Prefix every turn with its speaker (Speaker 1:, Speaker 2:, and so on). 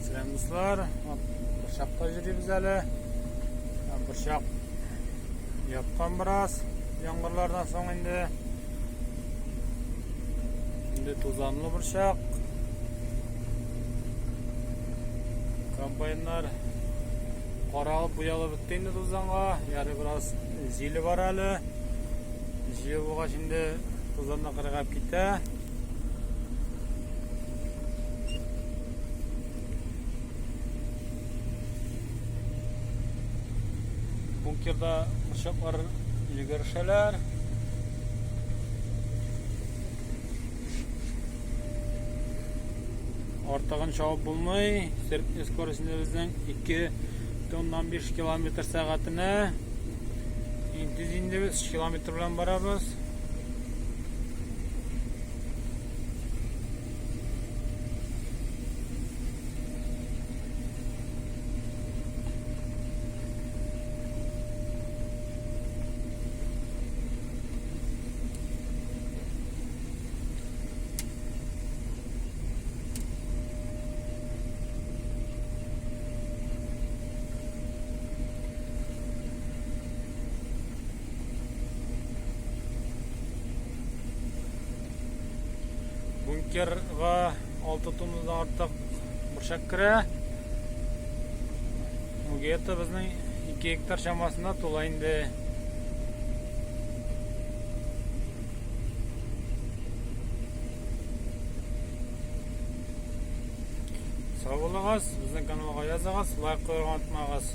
Speaker 1: Сәлам дуслар. Борчакта йөрибез әле. Борчак яткан бераз яңгырлардан соң инде. Инде тузанлы борчак. Комбайннар каралып буялып бетте инде тузанга. Ярый бераз җиле бар әле. Җил булгач инде тузанны кыргап китә. Бункерда борчаклар йөгерешәләр. Артыгын чабып булмый. Средний скоростьнда безнең 2,5 километр сәгатенә. Иң тиз инде без 3 километр белән барабыз. Бункерга 6 тоннадан артык борчак керә. Где-то безнең 2 гектар чамасында тула инде. Сау булыгыз, безнең каналга языгыз, лайк куярга онытмагыз.